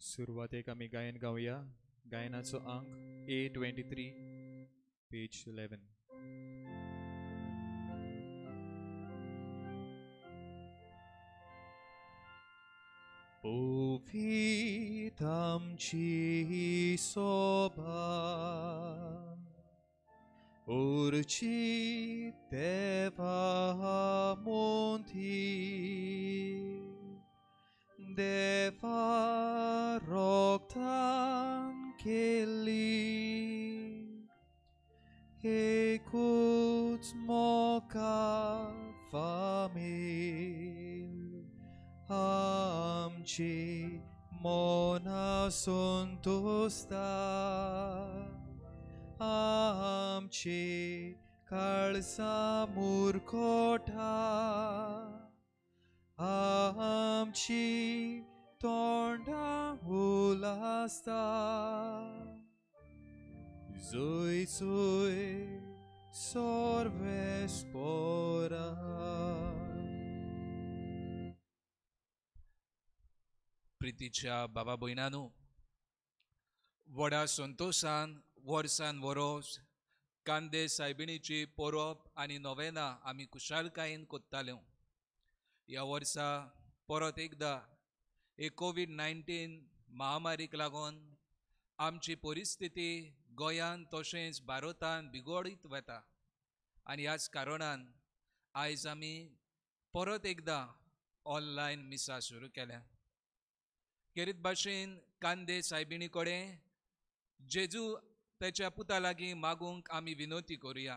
सुरवातेक आमी गायन गावया. गायनाचो अंक A23 page 11. पवित्र आमची सोबा उरची देवा मोंती देवा रोगतान केली एकूच मोका फामील आमची मना संतोस्ता आमची काळसा मुरकोटा आमची तोंडा उलासता जोय जोय सोर्वेस पोरा. प्रितीच्या बाबा भयणांनो, व्हडा संतोशान वर्सान वरोस कांदे सायबिणीची परब आनी नोवेना आमी खुशालकायेन कोत्ताल्यो. ह्या वर्सा परत एकदां हे कोवीड-19 महामारीक लागून आमची परिस्थिती गोंयांत तशेंच भारतांत बिगडीत वता आनी ह्याच कारणान आयज आमी परत एकदां ऑनलायन मिसां सुरू केल्या. खेरीत भाशेन कांदे सायबिणी कडेन जेजू तेच्या पुता लागीं मागूंक आमी विनवती करुया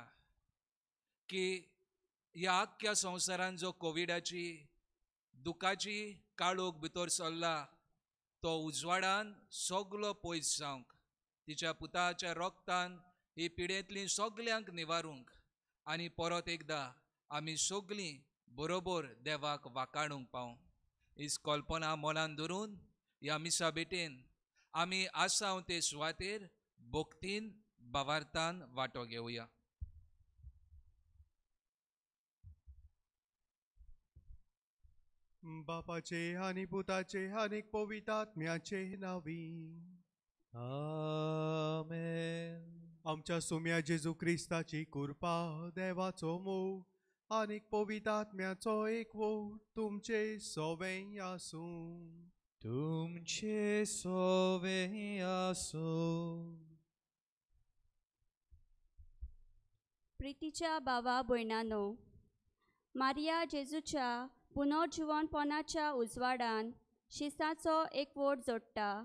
की ह्या आख्ख्या संवसारान जो कोविडाची दुखाची काळोख भितर सरला तो उजवाडान सगलो पयस जावंक, तिच्या पुताच्या रोगतान ही पिडेंतली सगल्यांक निवारूंक आनी परत एकदां आमी सगलीं बरोबर देवाक वाकाणूंक पावूं. हीच कल्पना मनान धरून ह्या मिसा भेटेन आमी आसाव ते सुवातेर भक्तीन भावार्थान वांटो घेवया. बापाचे आनी पुताचे आनी पवित्र आत्म्याचे नांवी आमेन. आमच्या सुम्या जेजू क्रिस्ताची कृपा, देवाचो मोग आनी पवित्र आत्म्याचो एकवट तुमचे सोवें आसूं. तुमचे सोवें आसूं. प्रितीच्या भावा भयणांनो, मारिया जेजूच्या पुनर्जिवनपणाच्या उजवाडान शिसाचो एकवट जोडटा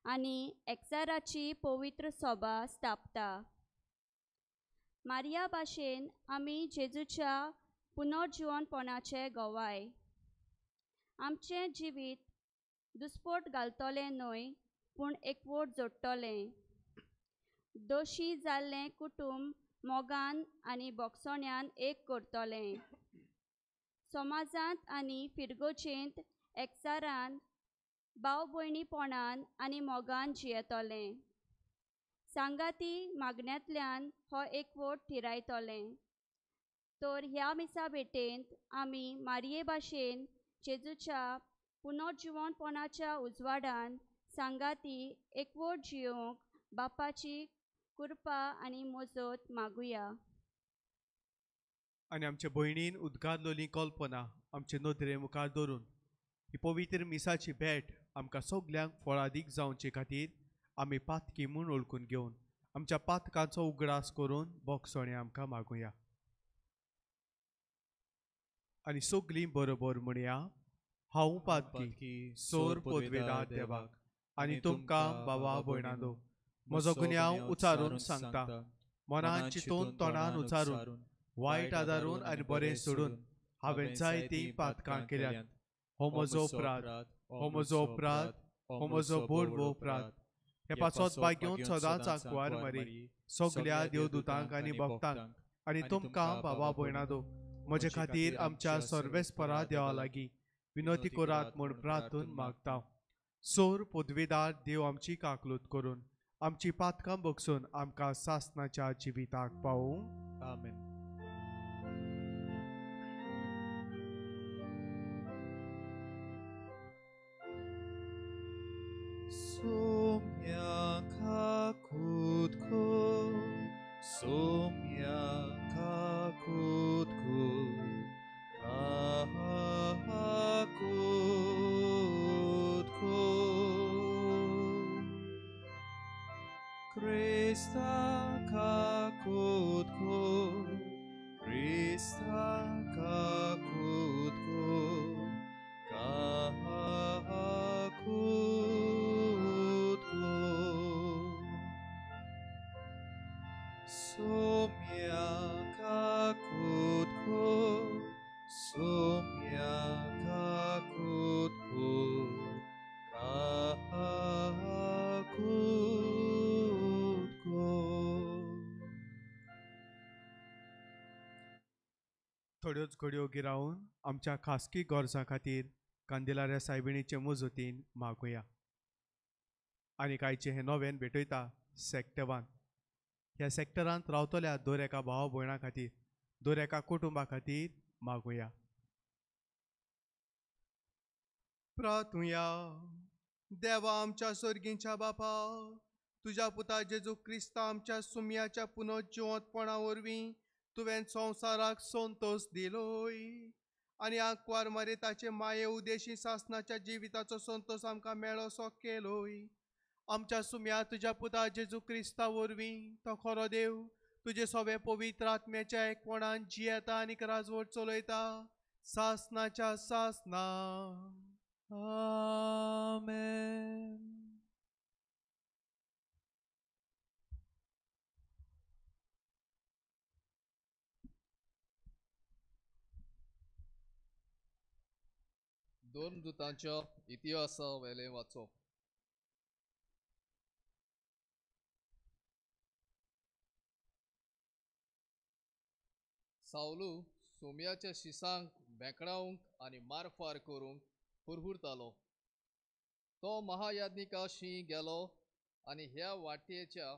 आनी एकचाराची पवित्र सोबा स्थापता. मारिया भाशेन आमी जेजूच्या पुनर्जिवनपणाचे गवाय. आमचें जिवीत दुस्पोट घालतलें न्हय, पूण एकवट जोडटलें. दोशी जाल्लें कुटुंब मोगान आनी बोगसोण्यान एक करतलें. समाजांत आनी फिरगोचेंत एकचारान भाव भयणीपणान आनी मोगान जियेतलें. सांगाती मागण्यांतल्यान हो एकवट थिरायतलें. तर ह्या मिसा भेटेंत आमी मारये भाशेन जेजूच्या पुनर्जिवनपणाच्या उजवाडान सांगाती एकवट जियोवंक बापाची कृपा आनी मजत मागुया. आनी आमच्या भयणीन उद्गारलोली कल्पना आमचे नदरे मुखार धरून ही पवित्र मिसाची भेट आमकां सगल्यांक फळादीक जावचे खातीर आमी पातकी म्हूण वळखून घेवन आमच्या पातकांचो उगडास करून बोगसोणे आमकां मागुया. आनी सगलीं बरोबर म्हणया, हांव पातकी सोर पोदवेदार देवाक आनी तुमकां बाबा भयणांनो म्हजो गुन्यांव उचारून सांगता. मनान चिंतून तोंडान उचारून वायट आदारून आनी बरें सोडून हांवें जायतीं पातकां केल्यात. हो म्हजो अपराध, हो म्हजो अपराध, हो म्हजो बोडवो अपराध. हे पासत बागेवन सदांच आंकवार मारी सगल्या देवदूतांक आनी भक्तांक आनी तुमकां बाबा भयणांनो म्हजे खातीर आमच्या सर्वेस्परा देवा लागीं विनवती करात म्हूण प्रार्थून मागता. सोर पदवेदार देव आमची काकलूत करून आमची पातकां बगसून आमकां सासनाच्या जिविताक पावूं. आमेन. Soumya kakutko, Soumya kakutko, kakutko. Krista kakutko, Krista kakutko, kakutko. Soumya kakutko, Soumya kakutko, kakutko. थोड्योच घडयो गिरावन आमच्या खासगी गरजां खातीर कांदेलाऱ्या सायबिणीचे मुजतीन मागुया. आनी आयचें हें नवेन भेटयता सेक्टवान. ह्या सेक्टरांत रावतल्या दर एका भाव भयणां खातीर, दर एका कुटुंबा खातीर मागुया. प्रार्थुया. देवा आमच्या सर्गींच्या बापा, तुज्या पुता जेजू क्रिस्ता आमच्या सुम्याच्या पुनर्जिवंतपणा वरवीं तुवें संवसाराक संतोष दिलोय आनी आंकवार मरे ताचे माये उदेशी सासनाच्या जिविताचो संतोष आमकां मेळोसो केलोय. आमच्या सुम्या तुज्या पुता जेजू क्रिस्ता वरवीं तो खरो देव तुजे सोबे पवित्र आत्म्याच्या एकपणान जियेता आनी राजवट चलयता सासनाच्या सासना. आमेन. दोन दुतांच्या इतिहासा वेलें वाचप. सावलू सोम्याच्या शिसांक भेंकडावंक आनी मारफार करूंक हुरहुरतालो. तो महायाज्ञिकाशी गेलो आनी ह्या वाटयेच्या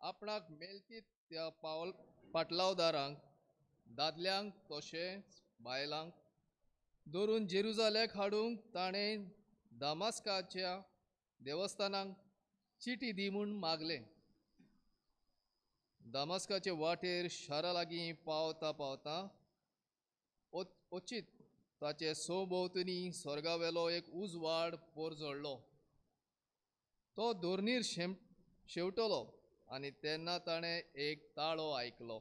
आपणाक मेलतीत त्या पावल पाटलावदारांक, दादल्यांक तशेंच बायलांक धरून जेरुजाल्याक हाडूंक ताणें दामास्काच्या देवस्थानाक चिटी दी म्हूण मागलें. दामास्काचे वाटेर शारा लागीं पावता पावता अचीत ताचे सोभोंवतणी स्वर्गावेलो एक उजवाड पोरजळ्ळो. तो धरणीर शेंवटलो आनी तेन्ना ताणें एक ताळो आयकलो.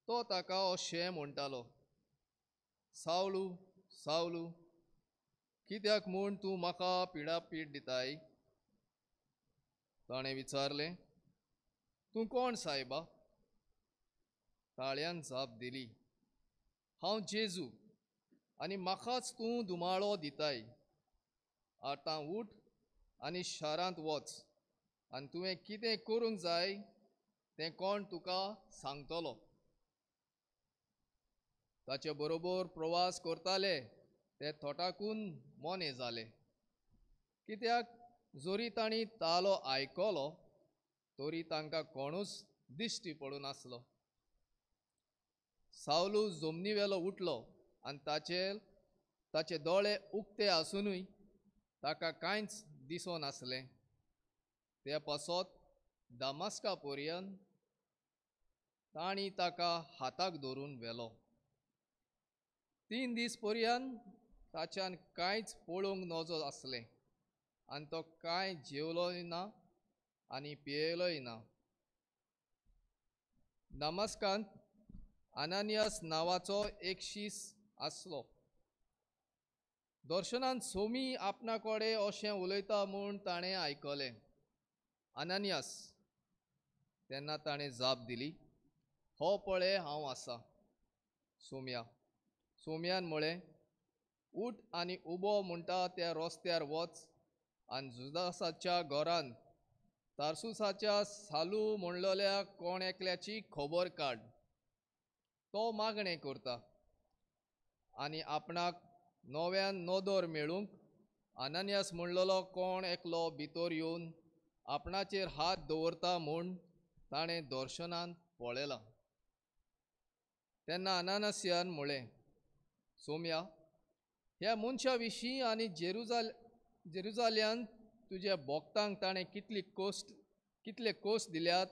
तो ताका अशें म्हणटालो, सावलू सावलू, कित्याक म्हूण तूं म्हाका पिडापीड दिताय? ताणें विचारलें, तूं कोण सायबा? ताळ्यान जाप दिली, हांव जेजू आनी म्हाकाच तूं धुमाळो दिताय. आतां उठ आनी शारांत वच आनी तुवें कितें करूंक जाय तें कोण तुका सांगतलो. ताचे बरोबर प्रवास करताले ते थोटाकून मोने जाले, कित्याक जरी तांणी तालो आयकलो तरी तांकां कोणूच दिश्टी पडूं नासलो. सावलू जमनीवेलो उठलो आनी ताचे दोळे उक्ते आसुनूय ताका कांयच दिसो नासलें. ते पासत दामास्का पर्यंत तांणी ताका हाताक धरून व्हेलो. 3 दीस पर्यंत ताच्यान कांयच पळोवंक नजो आसलें आनी तो कांय जेवलोय ना आनी पियेलोय ना. दामास्कांत अनानियास नांवाचो एक शीस आसलो. दर्शनान सोमी आपणा कडेन अशें उलयता म्हूण ताणें आयकलें, अनानियास. तेन्ना ताणें जाप दिली, हो पळय हांव आसा. सोम्या. सोम्यान म्हळें, उठ आनी उबो म्हणटा त्या रस्त्यार वच आनी जुदासाच्या घरांत तारसुसाच्या सालू म्हणलेल्या कोण एकल्याची खबर काड. तो मागणें करता आनी आपणाक नव्यान नदर मेळूंक अनानियास म्हणलेलो कोण एकलो भितर येवन आपणाचेर हात दवरता म्हूण ताणें दर्शनांत पळयलां. तेन्ना अनानस्यान म्हळें, सोम्या, ह्या मनशा विशीं आनी जेरुजाल्यांत तुज्या भोक्तांक ताणें कितले कोश्ट दिल्यात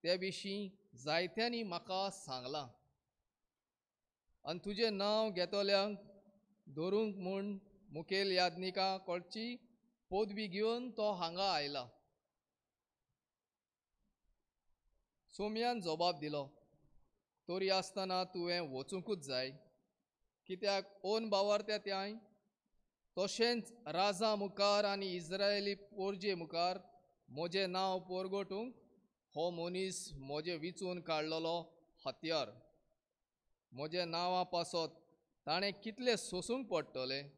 ते विशीं जायत्यांनी म्हाका सांगलां. आनी तुजें नांव घेतल्यांक धरूंक म्हूण मुखेल याज्ञिकां कडची पदवी घेवन तो हांगा आयला. सोम्यान जबाब दिलो, तरी आसतना तुवें वचुंकूच जाय, कित्याक ओन बावारत्या त्याय तशेंच राजा मुखार आनी इस्रायली पोरजे मुखार म्हजें नांव पोरगोटूंक हो मनीस म्हजें विचून काडलेलो हत्यार. म्हज्या नांवा पासत ताणें कितलें सोसूंक पडटलें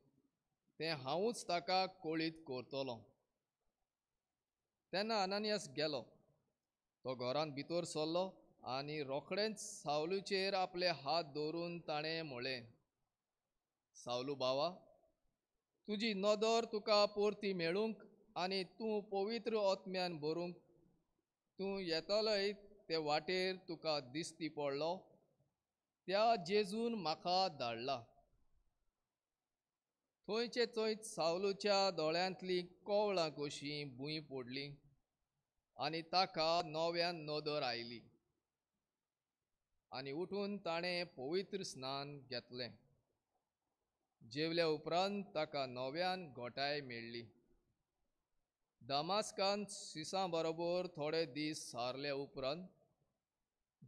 तें हांवूच ताका कळीत करतलो. तेन्ना अनानियास गेलो. तो घरांत भितर सरलो आनी रोखडेंच सावलूचेर आपले हात दवरून ताणें म्हळें, सावलू बावा, तुजी नदर तुका परती मेळूंक आनी तूं पवित्र आत्म्यान भरूंक तूं येतलोय ते वाटेर तुका दिसती पडलो त्या जेजून म्हाका धाडला. थंयचे थंयच सावलूच्या दोळ्यांतलीं कवळां कशीं भूंय पडली आनी ताका नव्यान नदर आयली आनी उठून ताणें पवित्र स्नान घेतलें. जेवल्या उपरांत ताका नव्यान घोटाय मेळ्ळी. दमास्कांत सिसां बरोबर थोडे दीस सारले उपरांत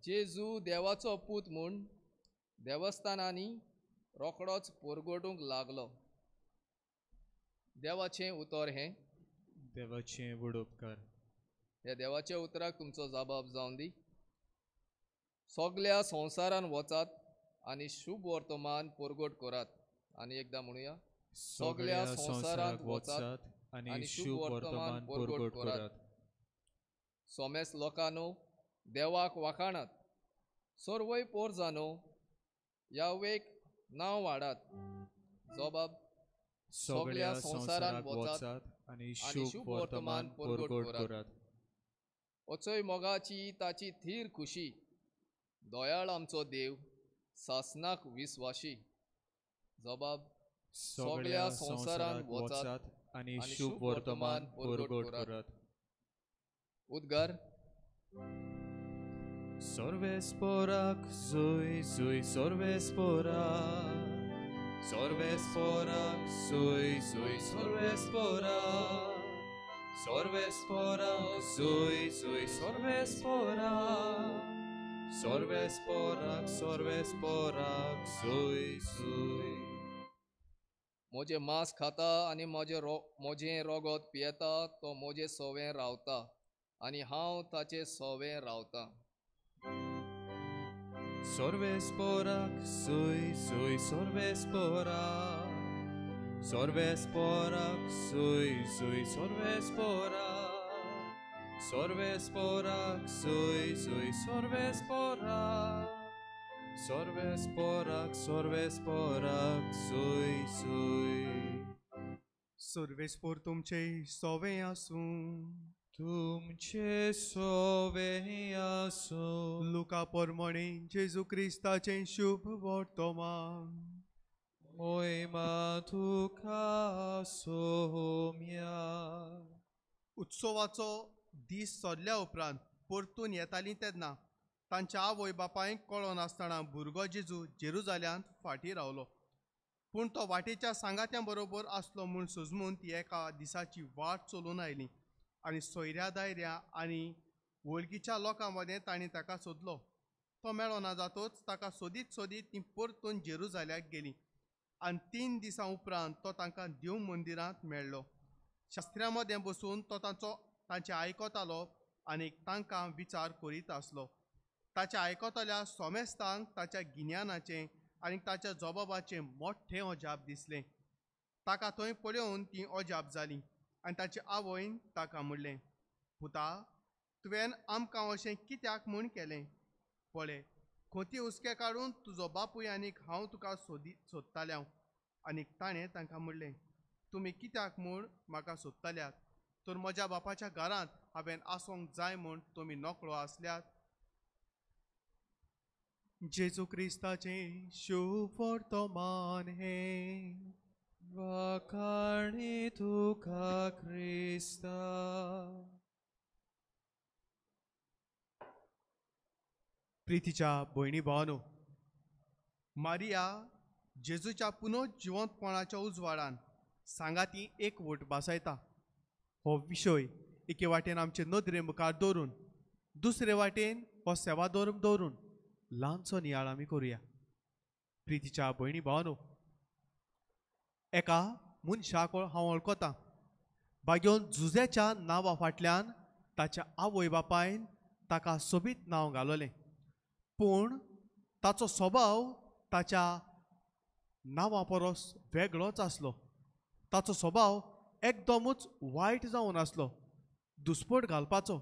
जेजू देवाचो पूत म्हूण देवस्थानांनी रोखडोच पोरगोटूंक लागलो. देवाचें उतर हें. देवाचें व्हड उपकार. ह्या देवाच्या उतराक तुमचो जबाब जावन दी. सगल्या संवसारान वचात आनी शुभ वर्तमान पोरगोट करात. आनी एकदां म्हणुया, सगल्या संवसारांत वचात आनी शुभ वर्तमान पोरगोट करात. सोमेस लोकांनो देवाक वाखाणात, सर्वय पोरजानो यावेक नांव वाडात. जबाब, सगल्या संवसारांत वचात आनी शुभ वर्तमान पोरगोट करात. वचय मोगाची ताची थीर खुशी, दयाळ आमचो देव सासनाक विस्वाशी. जबाब, सगल्या संवसारांत वचात आनी शुभ वर्तमान पोरगोट करात. उद्गार, सर्वेस्पोराक जुय जुय सर्वेस्पोराक, सर्वेस्पोराक जुय जुय सर्वेस्पोराक, सर्वेस्पोराक जुय जुय सर्वेस्पोराक, सर्वेस्पोराक सर्वेस्पोराक जुय जुय. म्हजें मांस खाता आनी म्हजें रोगोत पियेता तो म्हजे सोवें रावता आनी हांव ताचे सोवें रावता. सर्वेस्पोराक जुय जुय सर्वेस्पोराक, सर्वेस्पोराक जुय जुय सर्वेस्पोराक, सर्वेस्पोराक जुय जुय सर्वेस्पोराक, सर्वेस्पोराक सर्वेस्पोराक जुय जुय. सर्वेस्पोर तुमचे सोवें आसूं. तुमचे सोवें आसूं. लुका परमणे जेजू क्रिस्ताचें शुभ वर्तमान. मोहिमा तुका सोम्या. उत्सवाचो दीस सरल्या उपरांत परतून येतालीं तेन्ना तांच्या आवय बापायक कळोन आसतना भुरगो जेजू जेरुजाल्यांत फाटीं रावलो. पूण तो वाटेच्या सांगात्यां बरोबर आसलो म्हूण सजमून ती एका दिसाची वाट चलून आयली आनी सोयऱ्या दायऱ्या आनी वळखीच्या लोकां मदें तांणी ताका सोदलो. तो मेळो ना जातोच ताका सोदीत सोदीत तीं परतून जेरुजाल्याक गेलीं आनी 3 दिसां उपरांत तो तांकां देव मंदिरांत मेळ्ळो. शास्त्र्यां मदें बसून तो तांचें आयकतालो आनी तांकां विचार करीत आसलो. ताच्या आयकतल्या सोमेस्तांक ताच्या गिन्यानाचें आनी ताच्या जबाबाचें मोठें अजाप दिसलें. ताका थंय पळोवन तीं अजाप जालीं आनी ताचे आवयन ताका म्हणलें, पुता, तुवें आमकां अशें कित्याक म्हूण केलें? पळय, खोती हुस्के काडून तुजो बापूय आनीक हांव तुका सोदताल्याव. आनीक ताणें तांकां म्हणलें, तुमी कित्याक म्हूण म्हाका सोदताल्यात? तर म्हज्या बापाच्या घरांत हांवें आसूंक जाय म्हूण तुमी नकळो आसल्यात. जेजू क्रिस्ताचें शुभ वर्तमान हें. वाखाणी तुका क्रिस्तावा. प्रितीच्या भयणी भावानो, मारिया जेजूच्या पुनर्जिवंतपणाच्या उजवाडान सांगाती एकवट बासायता. हो विशय एके वाटेन आमचे नदरे मुखार दवरून, दुसरे वाटेन हो सेवाधर्म दवरून ल्हानसो नियाळ आमी करुया. प्रितीच्या भयणी भावानो, एका मनशाक हांव वळखतां, बागेवन जुझ्याच्या नांवा फाटल्यान ताच्या आवय बापायन ताका सोबीत नांव घालोलें, पूण ताचो स्वभाव ताच्या नांवा परस वेगळोच आसलो. ताचो स्वभाव एकदमूच वायट जावन आसलो, दुस्पोट घालपाचो.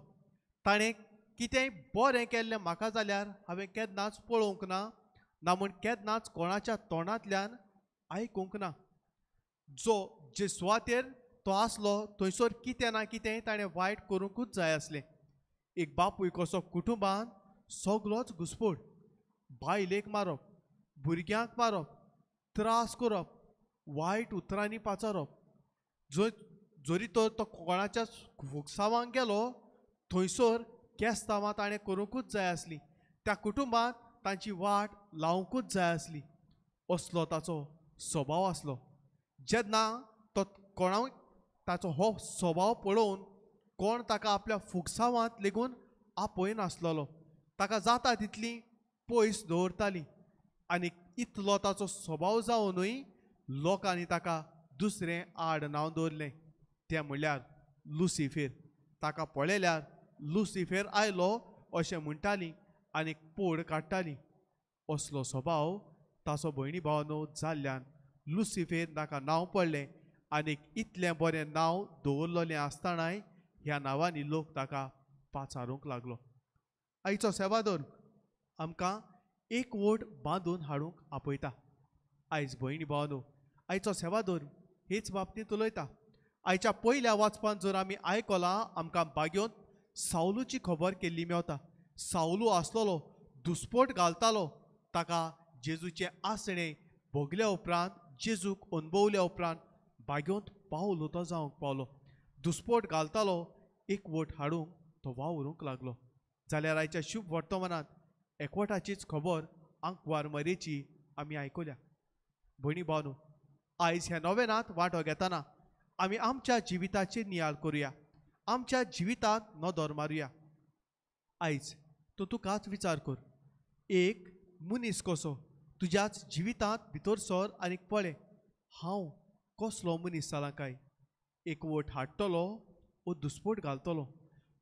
ताणें कितेंय बरें केल्लें म्हाका जाल्यार हांवें केन्नाच पळोवंक ना, ना म्हूण केन्नाच कोणाच्या तोंडांतल्यान आयकूंक ना. जो जे सुवातेर तो आसलो थंयसर कितें ना कितें ताणें वायट करूंकूच जाय आसलें. एक बापूय कसो कुटुंबान सगलोच घुसपोट, बायलेक मारप, भुरग्यांक मारप, त्रास करप, वायट उतरांनी पाचारप. जरी तर तो कोणाच्या फुकसावांक गेलो थंयसर केस्तांवां ताणें करूंकूच जाय आसली, त्या कुटुंबांत तांची वाट लावंकूच जाय आसली. असलो ताचो स्वभाव आसलो. जेन्ना तो कोणाक ताचो हो स्वभाव पळोवन कोण ताका आपल्या फुकसावांत लेगून आपयनासलेलो, ताका जाता तितली पयस दवरताली. आनी इतलो ताचो स्वभाव जावनूय लोकांनी ताका दुसरें आड नांव दवरलें, तें म्हणल्यार लुसिफेर. ताका पळयल्यार लुसिफेर आयलो अशें म्हणटाली आनी पोड काडटाली. असलो स्वभाव ताचो भयणी भावानो जाल्ल्यान लुसिफेर ताका नांव पडलें आनी इतलें बरें नांव दवरलेलें आसतनाय ह्या नांवांनी लोक ताका पाचारूंक लागलो. आयचो सेवादोर आमकां एकवट बांदून हाडूंक आपयता. आयज भयणी भावानो, आयचो सेवादोर हेच बाबतींत उलयता. आयच्या पयल्या वाचपान जर आमी आयकलां, आमकां बागेवन सावलूची खबर केल्ली मेवता. सावलू आसलेलो दुस्पोट घालतालो, ताका जेजूचें आसणें भोगल्या उपरांत, जेजूक अणभवल्या उपरांत बागेवंत पावलो तो जावंक पावलो. दुस्पोट घालतालो, एकवट हाडूंक तो वावरूंक लागलो. जाल्यार आयच्या शुभ वर्तमानांत एकवटाचीच खबर आंकवार मरेची आमी आयकल्या. भयणी भावानो, आयज ह्या नोवेनांत वांटो घेतना आमी आमच्या जिविताचेर नियाळ करुया, आमच्या जिवितांत नदर मारुया. आयज तूं तुकाच विचार कर, एक मनीस कसो तुज्याच जिवितांत भितर सर आनी पळय हांव कसलो मनीस जाला काय. एकवट हाडटलो वो दुस्पोट घालतलो.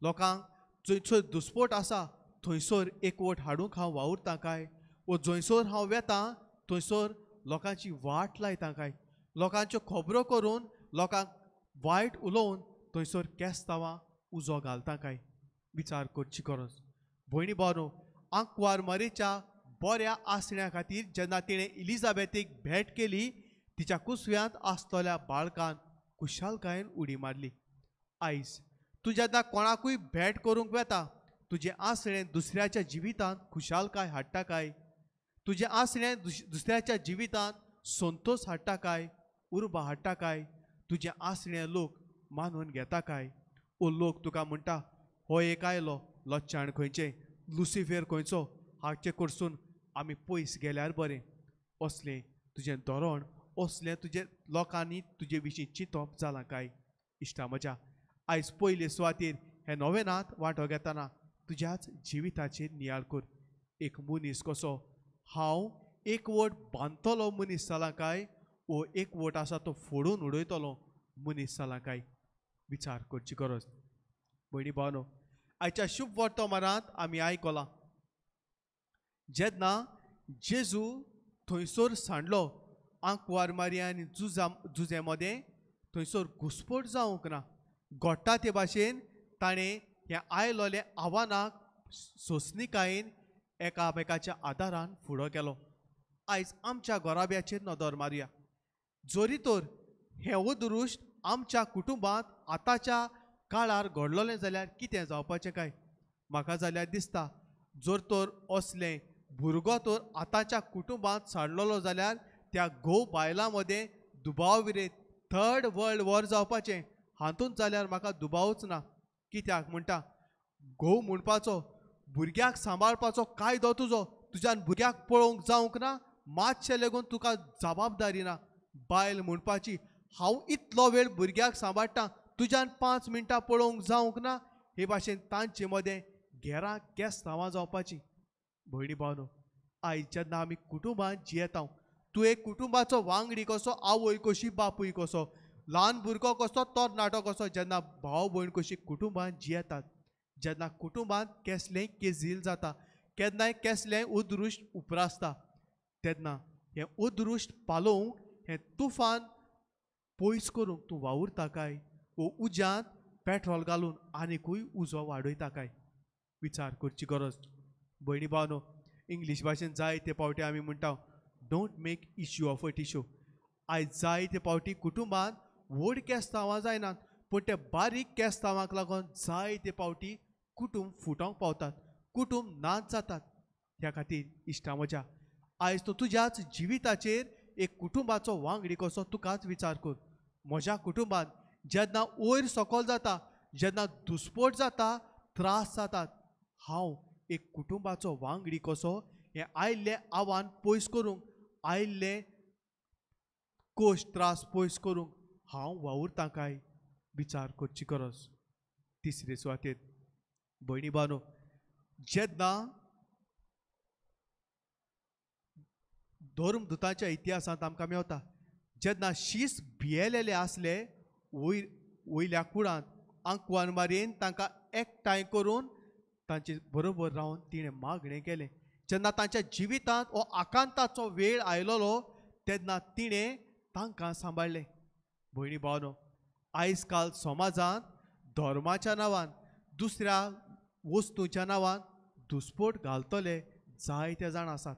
लोकांक जंयसर दुस्पोट आसा थंयसर एकवट हाडूंक हांव वावुरतां काय, वो जंयसर हांव वेतां थंयसर लोकांची वाट लायता काय, लोकांच्यो खबरो करून लोकांक वायट उलोवन थंयसर केस्तांवां उजो घालता काय. विचार करची गरज. भयणी भावानो, आंकवार मरेच्या बऱ्या आसण्या खातीर जेन्ना तिणें इलिजाबेथीक भेट केली, तिच्या कुसव्यांत आसतल्या बाळकान खुशालकायेन उडी मारली. आयज तूं जेन्ना कोणाकूय भेट करूंक वेता, तुजें आसणें दुसऱ्याच्या जिवितांत खुशालकाय हाडटा काय, तुजें आसणें दुसऱ्याच्या जिवितांत संतोश हाडटा काय, उर्बा हाडटा काय, तुजें आसणें लोक मानून घेता काय. ओ लोक तुका म्हणटा हो एक आयलो लच्चाण खंयचें, लुसिफेर खंयचो, हाचे कडसून आमी पयस गेल्यार बरें. असलें तुजें धोरण, असलें तुजें लोकांनी तुजे विशीं चिंतप जालां काय. इश्टा म्हज्या, आयज पयले सुवातेर हे नोवेनांत वांटो घेतना तुज्याच जिविताचेर नियाळ कर. एक मनीस कसो हांव एकवट बांदतलो मनीस जाला काय, वो एकवट आसा तो फोडून उडयतलो मनीस जाला काय, विचार करची गरज. भयणी भावानो, आयच्या शुभ वर्तमानांत आमी आयकलां, जेन्ना जेजू थंयसर सांडलो आंकवार मारिया आनी जुझे मदें थंयसर घुस्पोट जावंक ना. घडटा ते भाशेन ताणें ह्या आयलोल्या आव्हानाक सोंसणीकायेन एकामेकाच्या आदारान फुडो केलो. आयज आमच्या घराब्याचेर नदर मारुया. जरी तर हें अदृश्ट आमच्या कुटुंबांत आतांच्या काळार घडलोलें जाल्यार कितें जावपाचें काय. म्हाका जाल्यार दिसता जर तर असलें भुरगो तर आतांच्या कुटुंबांत सांडलेलो जाल्यार त्या घोव बायलां मदें दुबाव विरयत थर्ड वर्ल्ड वॉर जावपाचें, हातूंत जाल्यार म्हाका दुबावच ना. कित्याक म्हणटा, घोव म्हणपाचो भुरग्याक सांबाळपाचो कायदो तुजो, तुज्यान भुरग्याक पळोवंक जावंक ना, मातशें लेगून तुका जबाबदारी ना. बायल म्हणपाची हांव इतलो वेळ भुरग्याक सांबाळटा, तुज्यान 5 मिनटां पळोवंक जावंक ना. हे भाशेन तांचे मदें घेरां केस्तांवां जावपाची. भयणी भावनो, आयज जेन्ना आमी कुटुंबांत जियेता, तूं एक कुटुंबाचो वांगडी कसो, आवय कशी, बापूय कसो, ल्हान भुरगो कसो, तरणाटो कसो, जेन्ना भाव भयण कशी कुटुंबांत जियेतात, जेन्ना कुटुंबांत केसलेंय केझील जाता, केन्नाय केसलेंय उदृश्ट उप्रासता, तेन्ना हें उदृश्ट पालोवंक, हें तुफान पयस करूंक तूं वावुरता काय वो उज्यांत पेट्रोल घालून आनिकूय उजो वाडयता काय, विचार करची गरज. भयणी भावनो, इंग्लीश भाशेन जायते फावटी आमी म्हणटा, don't make issue of a tissue. आयज जायते फावटी कुटुंबांत व्हड केस्तांवां जायनात, पूण ते बारीक केस्तांवांक लागून जायते फावटी कुटुंब फुटोवंक पावतात, कुटुंब नाच जातात. ह्या खातीर इश्टा म्हज्या, आयज तूं तुज्याच जिविताचेर एक कुटुंबाचो वांगडी कसो तुकाच विचार कर. म्हज्या कुटुंबांत जेन्ना वयर सकयल जाता, जेन्ना दुस्पोट जाता, त्रास जातात, हांव एक कुटुंबाचो वांगडी कसो हें आयिल्लें आव्हान पयस करूंक, आयिल्लें कोश त्रास पयस करूंक हांव वावुरता काय, विचार करची गरज. तिसरे सुवातेर भयणी भावनो, जेन्ना धर्मदूताच्या इतिहासांत आमकां मेवता, जेन्ना शीस भियेलेले आसले वयर वयल्या कुडांत आंकवान मारयेन तांकां एकठांय करून तांचे बरोबर रावन तिणें मागणें केलें. जेन्ना तांच्या जिवितांत हो आकांताचो वेळ आयलोलो तेन्ना तिणें तांकां सांबाळ्ळें. भयणी भावनो, आयज काल समाजांत धर्माच्या नांवान, दुसऱ्या वस्तूच्या नांवान दुस्पोट घालतले जायते जाण आसात.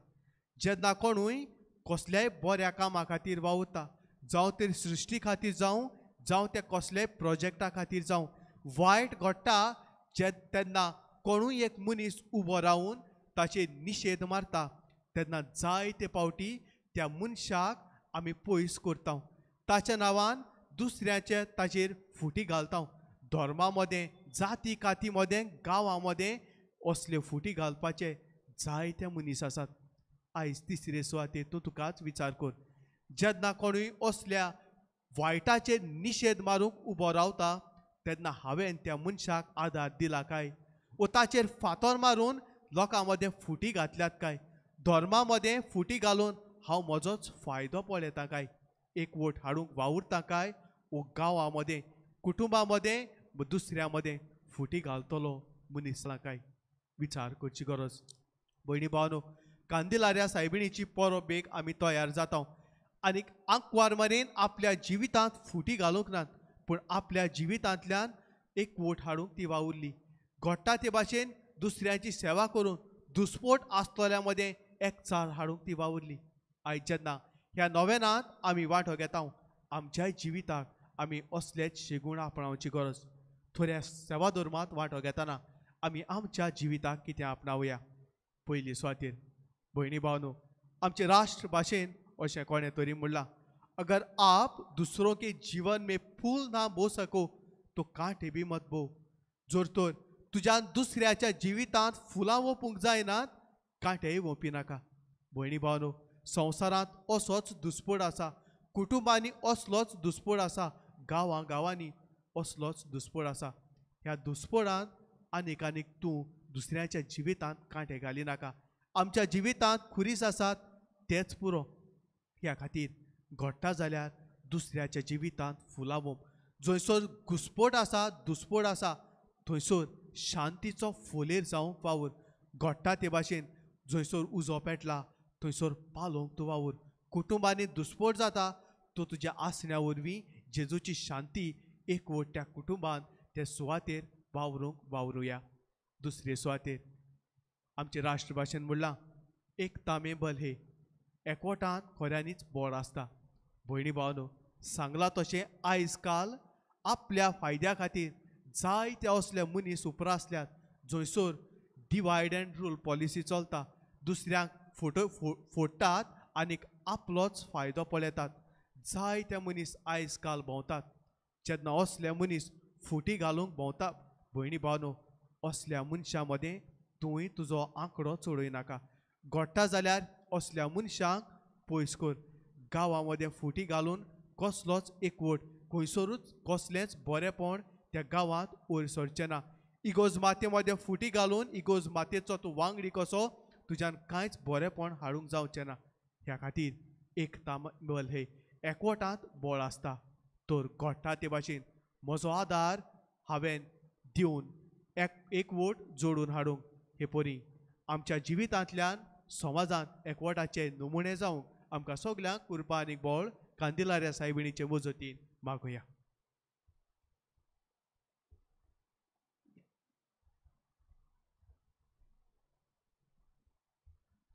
जेन्ना कोणूय कसल्याय बऱ्या कामा खातीर वावुरता, जावं ते सृश्टी खातीर जावं, जावं ते कसल्याय प्रोजेक्टा खातीर जावं, वायट घडटा जे तेन्ना कोणूय एक मनीस उबो रावन ताचेर निशेध मारता, तेन्ना जायते फावटी त्या मनशाक आमी पयस करता, ताच्या नांवान दुसऱ्याचे ताचेर फुटी घालता. धर्मा मदें, जाती काती मदें, गांवां मदें असल्यो फुटी घालपाचे जायते मनीस आसात. आयज तिसरे सुवातेर तूं तुकाच विचार कर, जेन्ना कोणूय असल्या वायटाचेर निशेध मारूंक उबो रावता तेन्ना हांवें त्या मनशाक आदार दिला काय, वो ताचेर फातर मारून लोकां मदें फुटी घातल्यात काय, धर्मा मदें फुटी घालून हांव म्हजोच फायदो पळयता काय, एकवट हाडूंक वावुरता काय, वो गांवां मदें, कुटुंबा मदें, दुसऱ्या मदें फुटी घालतलो मनीस काय, विचार करची गरज. भयणी भावनो, कांदिलाऱ्या सायबिणीची परब बेग आमी तयार जाता आनी आंकवार मरेन आपल्या जिवितांत फुटी घालूंक नात, पूण आपल्या जिवितांतल्यान एकवट हाडूंक ती वावुरली. घडटा ते भाशेन दुसऱ्यांची सेवा करून दुस्पोट आसतल्या मदें एकचार हाडूंक ती वावुरली. आयज जेन्ना ह्या नोवेनांत आमी वांटो घेता, आमच्याय जिविताक आमी असलेच शेगूण आपणावची गरज. थोड्या सेवा धर्मांत वांटो घेतना आमी आमच्या जिविताक कितें आपणावया. पयली सुवातेर भयणी भावनो, आमचे राष्ट्र भाशेन अशें कोणें तरी म्हणलां, अगर आप दूसरों के जीवन में फूल ना बो सको तो कांटे भी मत बो. जर तर तुज्यान दुसऱ्याच्या जिवितांत फुलां वोपूंक जायनात, कांटेय वोपी नाका. भयणी भावनो, संवसारांत असोच दुस्पोट आसा, कुटुंबांनी असलोच दुस्पोट आसा, गांवां गांवांनी असलोच दुस्पोट आसा. ह्या दुस्पोटांत आनीक आनीक तूं दुसऱ्याच्या जिवितांत कांटे घाली नाका. आमच्या जिवितांत खुरीस आसात तेच पुरो. ह्या खातीर घडटा जाल्यार दुसऱ्याच्या जिवितांत फुलां वोप. जंयसर घुस्पोट आसा, दुस्पोट आसा, थंयसर शांतीचो फोलेर जावंक वावर. घडटा ते भाशेन जंयसर उजो पेटला थंयसर पालोवंक तूं वावर. कुटुंबांनी दुस्पोट जाता तो तुज्या आसण्या वरवीं जेजूची शांती एकवट त्या कुटुंबांत त्या सुवातेर वावरूंक वावरुया. दुसरे सुवातेर आमचे राष्ट्रभाशेन म्हणलां, एक तामे बल हे, एकवटांत खऱ्यांनीच बळ आसता. भयणी भावनो, सांगलां तशें आयज काल आपल्या फायद्या खातीर जायते असले मनीस उपरासल्यात जंयसर डिवायड अँड रूल पॉलिसी चलता. दुसऱ्यांक फोटो फोडटात आनीक आपलोच फायदो पळयतात. जायते मनीस आयज काल भोंवतात. जेन्ना असले मनीस फुटी घालूंक भोंवता, भयणी भावनो, असल्या मनशां मदें तूंय तुजो आंकडो चडय नाका. घडटा जाल्यार असल्या मनशांक पयस कर. गांवां मदें फुटी घालून कसलोच एकवट खंयसरूच कसलेंच बरेंपण त्या गांवांत वयर सरचें ना. इगोज माते मदें फुटी घालून इगोज मातेचो तूं वांगडी कसो तुज्यान कांयच बरेंपण हाडूंक जावचें ना. ह्या खातीर एकता बल हे एकवटांत बळ आसता. तर घडटा ते भाशेन म्हजो आदार हांवें दिवन एकवट जोडून हाडूंक हे परी आमच्या जिवितांतल्यान समाजांत एकवटाचे नमुने जावंक आमकां सगल्यांक कृपा आनी बळ कांदिलार्या सायबिणीचे मजतीन मागुया.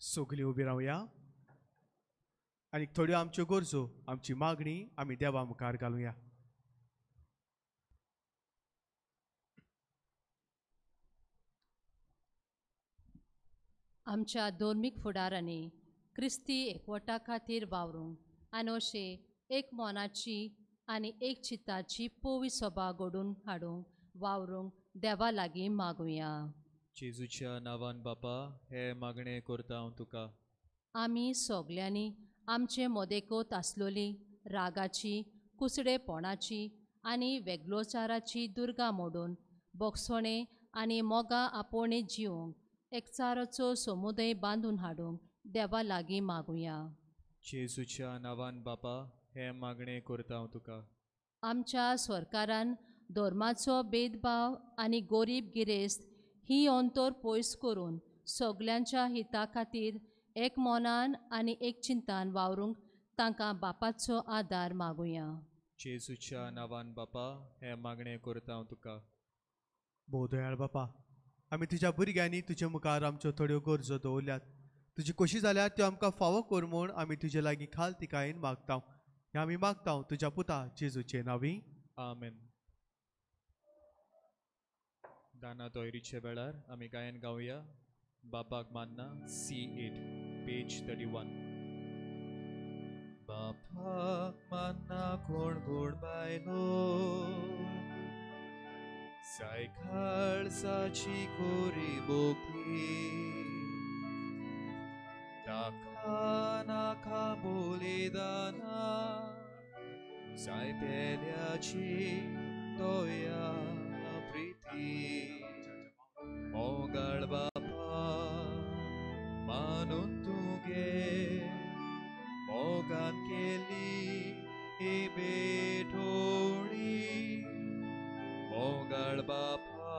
सगलीं उबी रावया आनी थोड्यो आमच्यो गरजो आमची मागणी आमी देवा मुखार घालुया. आमच्या धर्मीक फुडारांनी क्रिस्ती एकवटा खातीर वावरूंक आनी अशें एक मनाची आनी एक चित्ताची पोवी सभा घडोवन हाडूंक वावरूंक देवा लागीं मागुया. जेजूच्या नांवान बापा हे मागणें करता हांव तुका. आमी सगल्यांनी आमचे मदेकोत आसलोली रागाची कुसडेपणाची आनी वेगळोचाराची दुर्गा मोडून बोगसोणे आनी मोगा आपोवणे जिवंक एकचाराचो समुदाय बांदून हाडूंक देवा लागीं मागुया. जेजूच्या नांवान बापा हे मागणें करता हांव तुका. आमच्या सरकारान धर्माचो भेदभाव आनी गोरीब गिरेस्त ही अंतर पयस करून सगल्यांच्या हिता खातीर एक मनान आनी एक चिंतान वावरूंक तांकां बापाचो आदार मागुया. जेजूच्या नांवान बापा हे मागणें करता हांव तुका. भोव दयाळ बापा, आमी तुज्या भुरग्यांनी तुजे मुखार आमच्यो थोड्यो गरजो दवरल्यात. तुजी खोशी जाल्यार त्यो आमकां फावो कर म्हूण आमी तुजे लागीं खाल तिकायेन मागता. हें आमी मागता तुज्या पुता जेजूचे नांवी. आमेन. दाना तोयरीच्या वेळार आमी गायन गावया बापाक मान्ना C8 page 31. बापाक मान्ना कोण गोड बायलो सायकाळसाची कोरी बोपी ताका नाका बोलिदाना जाय पेल्याची दया प्रीती मोगाळ बापा मानून तुगे मोगान केली ही भेटोणी मोगाळ बापा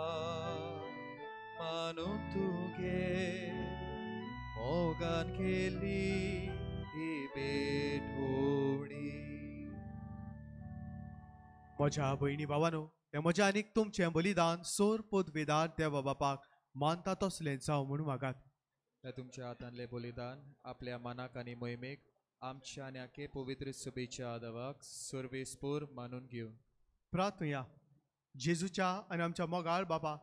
मानून तुगे मोगान केली ही भेटोणी. म्हज्या भयणी भावानो, हें म्हजें आनीक तुमचें बलिदान सोर पदवेदार देवा बापाक मानता तसलें जावं म्हूण मागात. तुमच्या हातांतलें बलिदान आपल्या मनाक आनी मोहिमेक आमच्या आनी आखे पवित्र सभेच्या आदावाक सर्वेस्पोर मानून घेवन प्रार्थुया. जेजूच्या आनी आमच्या मोगाळ बाबा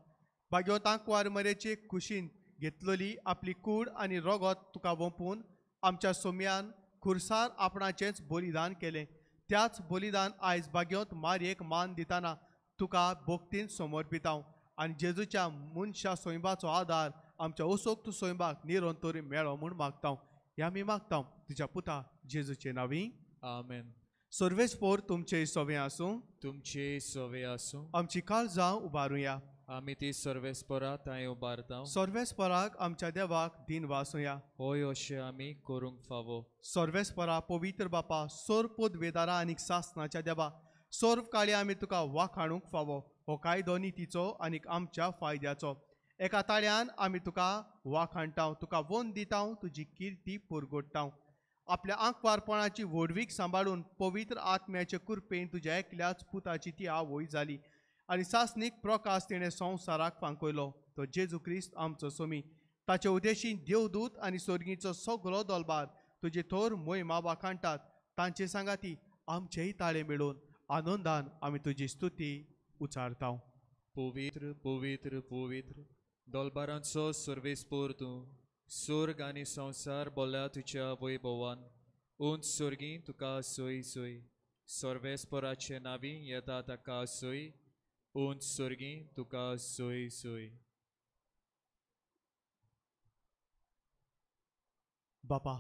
भाग्यो तांकवार मरेचे कुशीन घेतलोली आपली कूड आनी रोगोत तुका वोंपून आमच्या सोम्यान खुर्सार आपणाचेंच बलिदान केलें. त्याच बलिदान आयज भाग्योत मारयेक मान दितना तुका भक्तीन समर्पितांव आनी जेजूच्या मनशा सोंयबाचो आदार आमच्या असोक्त सोंयबाक निरंतर मेळो म्हूण मागतांव. ह्या आमी मागतांव तुज्या पुता जेजूचे नांवी. आमेन. सर्वेस्पोर तुमचे सवे आसूं. तुमचे सवे आसूं. आमची काळजां उबारुया. आमी ती सर्वेस्पोरा थंय उबारता. सर्वेस्पोराक आमच्या देवाक दिन वासुया. होय अशें आमी करूंक फावो. सर्वेस्पोरा पवित्र बापा सोर पदवेदारा आनी सासनाच्या देवा सर्व काळी आमी तुका वाखाणूंक फावो. हो कायदो नितीचो आनी आमच्या फायद्याचो. एका ताळ्यान आमी तुका वाखाणटाव, तुका वन दिताव, तुजी किर्ती पुरगोडटाव. आपल्या आंकवारपणाची व्हडवीक सांबाळून पवित्र आत्म्याचे कृपेन तुज्या एकल्याच पुताची ती आवय जाली आनी सासणीक प्रकाश तिणें संवसाराक फांकयलो. तो जेजू क्रिस्त आमचो सोमी. ताचे उद्देशी देवदूत आनी सोर्गीचो सगळो दलबार तुजे थोर मोहिमा वाखाणटात. तांचे सांगाती आमचेय ताळे मेळोवन आनंदान आमी तुजी स्तुती उचारता. पवित्र पवित्र पवित्र दोलबारांचो सर्वेस्पोर तूं स्वर्ग आनी संवसार बोल्ल्या तुज्या वैभवान. उंच स्वर्गी तुका सोय सोय. सर्वेस्पोराचे नावी येता ताका सोय. उंच स्वर्गी तुका सोय सोय. बापा,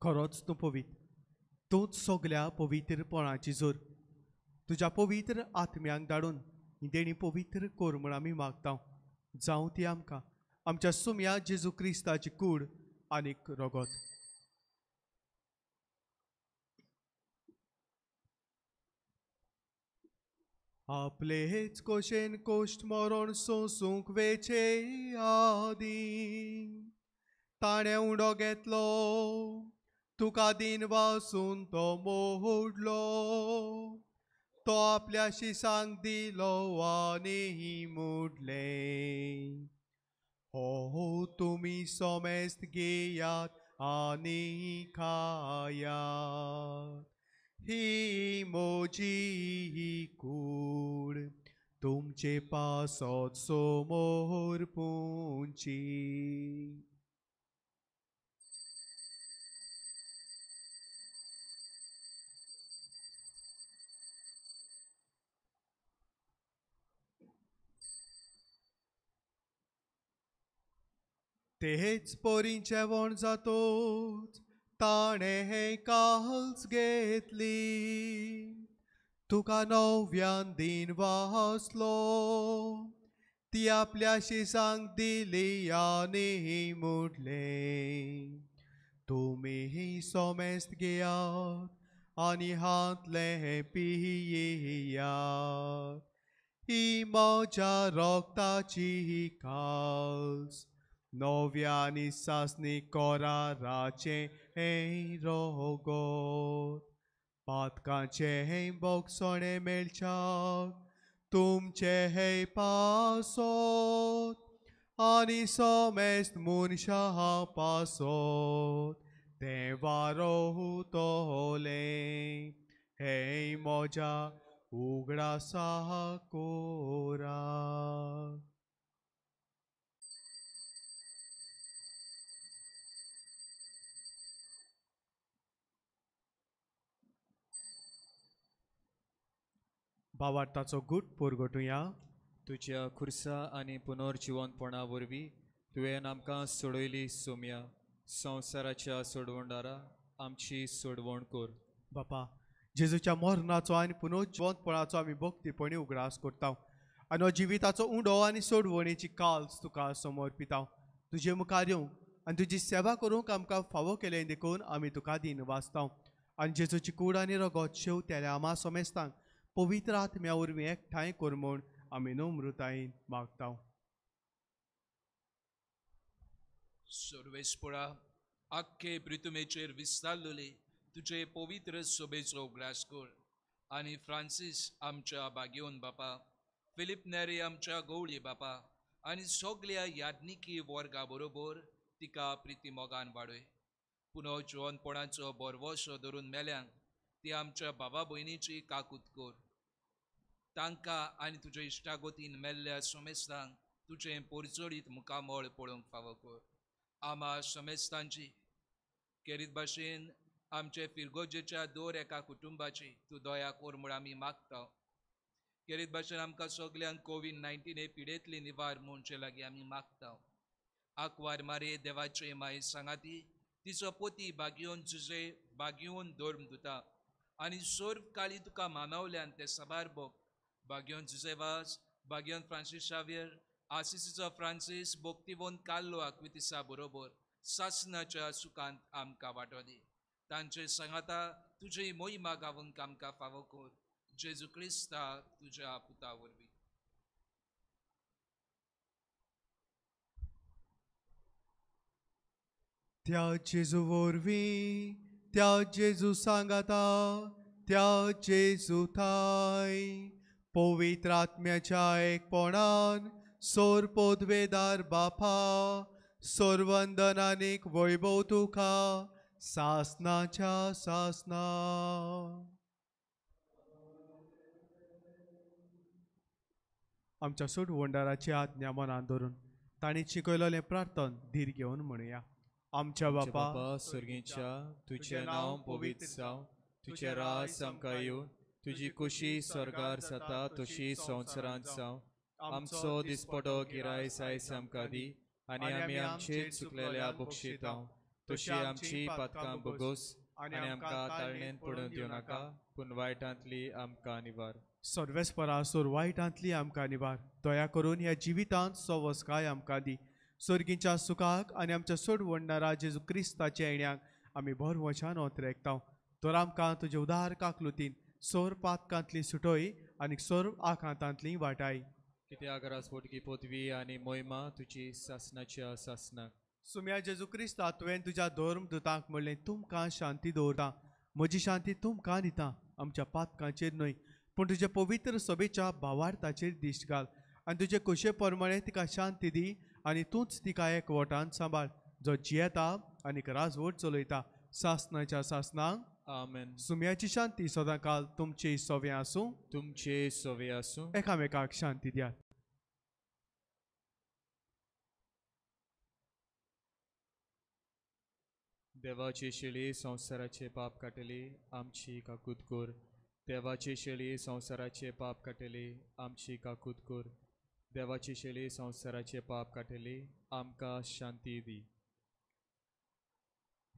खरोच तूं पवित्र, तूंच सगल्या पवित्रपणाची जोर. तुज्या पवित्र आत्म्यांक धाडून ही देणी पवित्र कर म्हूण आमी मागता. जावं ती आमकां आमच्या सुम्या जेजू क्रिस्ताची कूड आनीक रगत. आपलेच कोशेन कोश्ट मरण सोंसूंक वेचे आदीं ताणें उडो घेतलो, तुका दिन वासून तो मोडलो, तो आपल्या शिसांक दिलो आनी मुडलें, हो तुमी सोमेस्त घेयात आनी खायात, ही म्हजी कूड तुमचे पासत समोर पुंची. तेच परीं जेवण जातोच ताणें हें काल्स घेतली, तुका नव्यान दिन वासलो, ती आपल्या शिसांक दिली आनी मुडलें, तुमी सोमेस्त घेयात आनी हांतलें पियात, ही म्हज्या रगताची काल्स नव्या आनी सासणी कराराचें हें रगत, पातकाचें हें बोगसणें मेळच्याक तुमचें हें पासत आनी सोमेस्त मनशां पासत तें वारोतलें, हें म्हज्या उगडासा कोरा. भावार्थाचो गूट पुरगटुया. तुज्या खुर्सा आनी पुनर्जिवनपणा वरवीं तुवें आमकां सोडयली सोम्या, संवसाराच्या सोडवणदारा आमची सोडवण कर. बापा, जेजूच्या मरणाचो आनी पुनर्जिवंतपणाचो आमी भक्तीपणी उगडास करता आनी हो जिविताचो उंडो आनी सोडवणेची काल्स तुका समर्पिता. तुजे मुखार येवंक आनी तुजी सेवा करूंक आमकां फावो केलें देखून आमी तुका दिन वाचता आनी जेजूची कूड आनी रगत शेवतेल्या आमा समेस्तांक पवित्र आत्म्या वरवीं एकठांय कर म्हूण आमी नम्रतायेन मागता. सर्वेस्परा, आख्खे पृथ्वीचेर विस्तारलेले तुजे पवित्र सोबेचो उगडास कर आनी फ्रांसीस आमच्या बागेवन बापा, फिलीप नेरी आमच्या गवळी बापा आनी सगल्या याज्ञिकी वर्गा बरोबर तिका प्रिती मोगान वाडय. पुनः जिवनपणाचो बरवसो धरून मेल्यांक ती आमच्या बाबा भयणीची काकूत कर. तांकां आनी तुज्या इश्टागतीन मेल्ल्या समेस्तांक तुजें पोरचडीत मुखामळ पळोवंक फावो कर. आमा समेस्तांची केरीत भाशेन आमचे फिरगोजेच्या दर एका कुटुंबाची तूं दया कर म्हूण आमी मागता. केरीत भाशेन आमकां सगल्यांक कोवीड-19 हे पिडेंतली निवार म्हणचे लागीं आमी मागता. आंकवार मारे देवाचे माये सांगाती तिचो पोती बागयोवन जुजे बागयोवन धर्म दिता आनी सर्व काळी तुका मानवल्यान ते साबार भोग बागयोन जुजेवास, बागयोन फ्रांसीस शावियर, आसिसीचो फ्रांसीस, भोक्तिवोन कार्लो आक्वितिसा बरोबर सासनाच्या सुखांत आमकां वांटो दी. तांचे सांगाता तुजी मोहिमा गावंक आमकां फावो कर. जेजू क्रिस्ता तुज्या पुता वरवीं. त्या जेजू वरवीं, त्या जेजू सांगाता, त्या जेजू थाय पवित्र आत्म्याच्या एकपणान सोर पदवेदार बापा, सोरवंदनानीक वैभव तुका सासनाच्या सासना. आमच्या सोडवणदाराची आज्ञा मनान धरून तांणी शिकयलेलें प्रार्थन धीर घेवन म्हणुया. आमच्या बापा स्वर्गीच्या, तुजें नांव पवित्र जावं, तुजें राज आमकां येवं, तुजी कुशी स्वर्गार जाता तशी संवसारांत जावं. आमचो दिसपटो गिरायस आयज आमकां दी आनी आमी आमचे चुकलेल्या बक्षितांव, तशी आमची पातकां भोगोस आनी आमकां ताळणेन पडून दिवं नाका, पूण वायटांतली आमकां निवार. सर्वेस्परा सोर वायटांतली आमकां निवार. दया करून ह्या जिवितांत सवसकाय आमकां दी. सोर्गीच्या सुखाक आनी आमच्या सोडवणणारा जेजू क्रिस्ताच्या येण्याक आमी भरवशान ओतरेकता. तर आमकां तुजे उदार काकलुतीन सोर पातकांतली सुटोय आनी सोर आकांतांतली वाटाय. कित्याक राजपोटकी पदवी आनी मोहिमा तुजी सासनाच्या सासनाक. सुम्या जेजू क्रिस्ता, तुवें तुज्या धर्म दुतांक म्हणलें, तुमकां शांती दवरता, म्हजी शांती तुमकां दिता. आमच्या पातकांचेर न्हय पूण तुज्या पवित्र सभेच्या भावार्थाचेर दिश्ट घाल आनी तुजे कुशे प्रमाणे तिका शांती दी आनी तूंच तिका एकवटान सांबाळ, जो जियेता आनी राजवट चलयता सासनाच्या सासनाक. आमेन. सुम्याची शांती सदांकाल तुमचे सवे आसूं. तुमचे सवे आसूं. एकामेकाक शांती दियात. देवाची शेळी संवसाराचे पाप काडटली, आमची काकूत कर. देवाची शेळी संवसाराचे पाप काडटली, आमची काकूत कर. देवाची शेळी संवसाराचे पाप काडटली, आमकां शांती दी.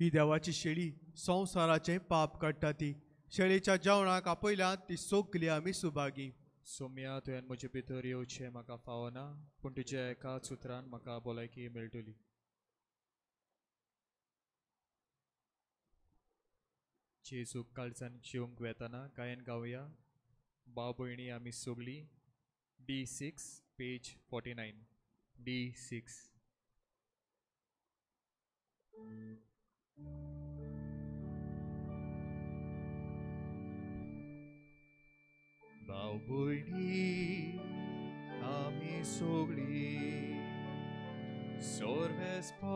ही देवाची शेळी संवसाराचें पाप काडटा. ती शेळीच्या जेवणाक आपयल्या ती सगली आमी सुभागी. सोम्या, तुवें म्हजे भितर येवचें म्हाका फावना, पूण तुज्या एकाच उतरान म्हाका भलायकी मेळटली. जेजूक काळजान जेवंक वेतना गायन गावया. भाव भयणी आमी सगळीं. D6 page 49. D6. भाव भयणी आमी सगळीं सर्वेस्पराची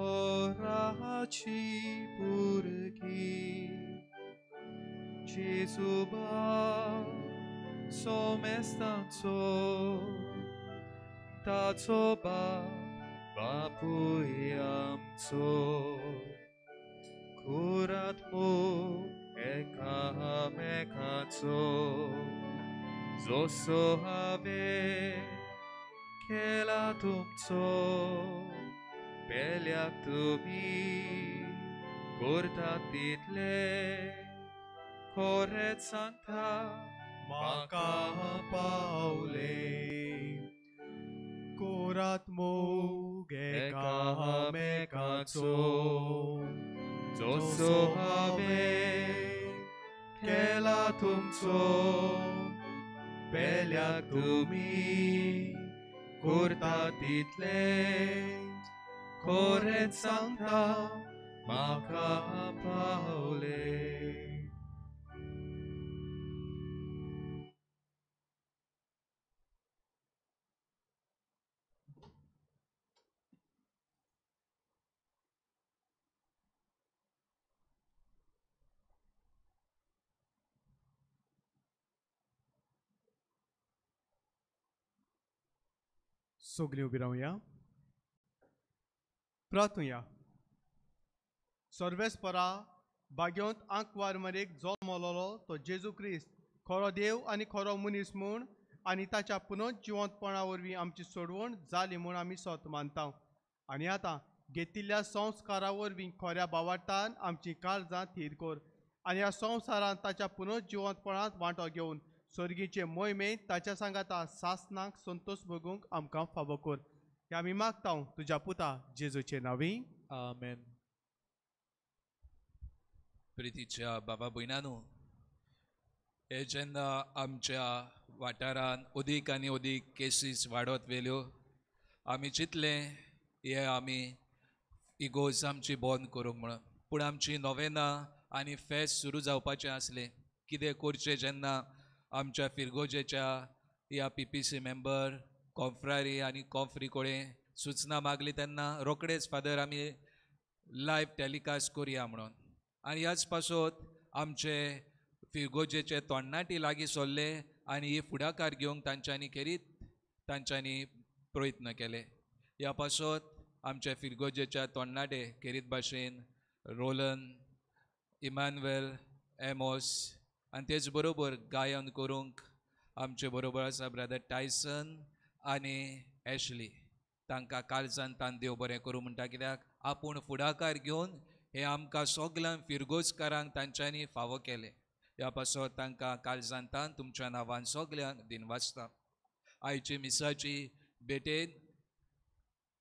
पुरकी. जेजू बाप सोमेस्तांचो ताचो बाप बापूय आमचो. कुरात मोग एकामेकाचो जसो हांवें केला तुमचो पेल्याक तुमी करतात तितले. खरेंच सांगता म्हाका पावले. कोरात मोग एकामेकाचो जसो हांवें केला तुमचो पेल्याक तुमी करता तितले. खरेंच सांगता म्हाका पावले. सगळीं उबी रावया. प्रार्थुया. सर्वेस्परा बाग्योंत आंकवार मरेक जल्मलोलो तो जेजू क्रिस्त खरो देव आनी खरो मनीस म्हूण आनी ताच्या पुनर्जिवंतपणा वरवीं आमची सोडवण जाली म्हूण आमी सोत मानता. आनी आतां घेतिल्ल्या संस्कारा वरवीं खऱ्या भावार्थान आमची काळजां थीर कर आनी ह्या संवसारांत ताच्या पुनर्जिवंतपणांत वांटो घेवन स्वर्गीचे मोहिमेंत ताच्या सांगाता सासनाक संतोष भोगूंक आमकां फावो कर. हे आमी मागता तुज्या पुता जेजूचे नांवी. आमेन. प्रितीच्या बाबा भयणानो, हे जेन्ना आमच्या वाठारान अदीक आनी अदीक केसीस वाडत वेल्यो, आमी चिंतलें हे आमी इगोर्ज आमची बंद करूंक म्हणून, पूण आमची नोवेना आनी फेस्त सुरू जावपाचें आसलें. कितें करचें जेन्ना आमच्या फिरगोजेच्या ह्या PPC member कॉफ्रारी आनी कॉफ्री कडेन सुचना मागली तेन्ना रोखडेच फादर आमी लायव टेलिकास्ट करुया म्हणून. आनी ह्याच पासत आमचे फिरगोजेचे तोण्णाटी लागीं सरले आनी ही फुडाकार घेवंक तांच्यांनी खेरीत तांच्यांनी प्रयत्न केले. ह्या पासत आमच्या फिरगोजेच्या तोण्णाटे खेरीत भाशेन रोलन, इमानुएल, एमोस आनी तेच बरोबर गायन करूंक आमचे बरोबर आसा ब्रदर टायसन आनी एशली. तांकां काळजान तान देव बरें करूं म्हणटा, कित्याक आपूण फुडाकार घेवन हे आमकां सगल्यांक फिरगोजकारांक तांच्यांनी फावो केलें. ह्या पासत तांकां काळजांतान तुमच्या नांवान सगल्यांक दिनवासता. आयची मिसाची भेटेन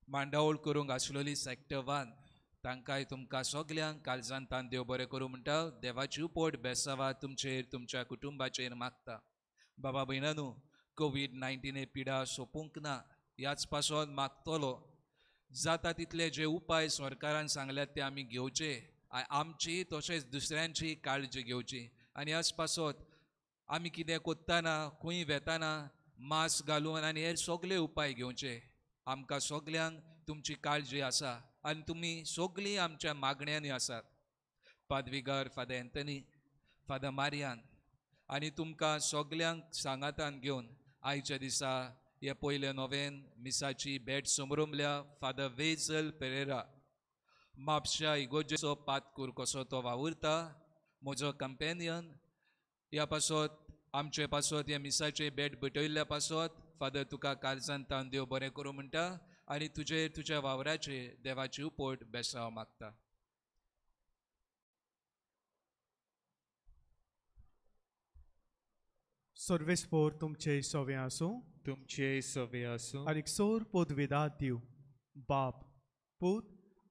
मांडावळ करूंक आसलेली सेक्टर 1 तांकांय तुमकां सगल्यांक काळजांतान देव बरें करूं म्हणटा. देवाची उपट बेसावा तुमचेर तुमच्या कुटुंबाचेर मागता. बाबा भयणानू, कोवीड-19 हे पिडा सोंपूंक ना, ह्याच पासत मागतलो जाता तितले जे उपाय सरकारान सांगल्यात ते आमी घेवचे, आमची तशेंच दुसऱ्यांची काळजी घेवची. आनी ह्याच पासत आमी कितें कोत्ताना खंय वेताना मास्क घालून आनी हेर सगळे उपाय घेवचे. आमकां सगल्यांक तुमची काळजी आसा आनी तुमी सगळीं आमच्या मागण्यांनी आसात. पादविगार फादर एंथनी, फादर मारियान आनी तुमकां सगल्यांक सांगातान घेवन आयच्या दिसा हे पयले नोवेन मिसाची भेट समरमल्या फादर वेजल पेरेरा, म्हापशा इगोजेचो पातकूर कसो तो वावुरता, म्हजो कंपेनियन. ह्या पासत आमचे पासत ह्या मिसाचे भेट भेटयल्ल्या पासत फादर तुका काळजांतान देव बरें करूं म्हणटा आनी तुजेर तुज्या वावराचे देवाची उपट बेसांव मागता. सर्वेस्पोर तुमचे सवे आसूं, तुमचे सवे आसूं. आनीक सोर पोदवेदा दिव बाप पूत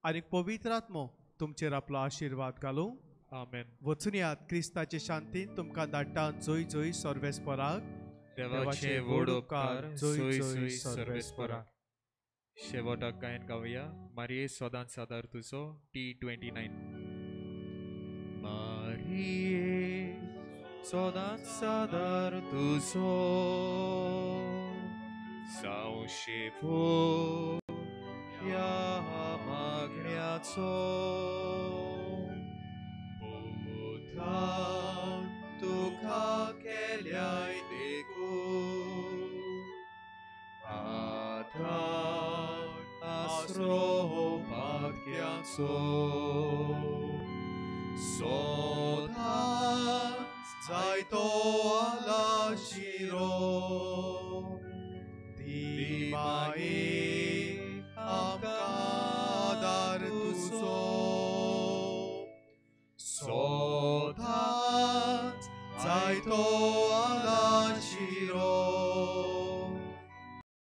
आनीक पवित्र आत्मो तुमचेर आपलो आशिर्वाद घालूं. आमेन. वचुनयात क्रिस्ताचे शांतीन तुमकां धाडटा. जोय जोय सर्वेस्पोराक. देवाचे व्हड उपकार जोय जोय सर्वेस्पोराक. शेवटाक गायन गावया मारिये सदांच सादार तुजो T29. मारिये सदांच सादार तुजो सांवशेपो ह्या मागण्याचो पुतान तुका केल्याय देखून आतां आसरो पातक्याचो सदांच जायतो आलाशिरो दी माये आमकां.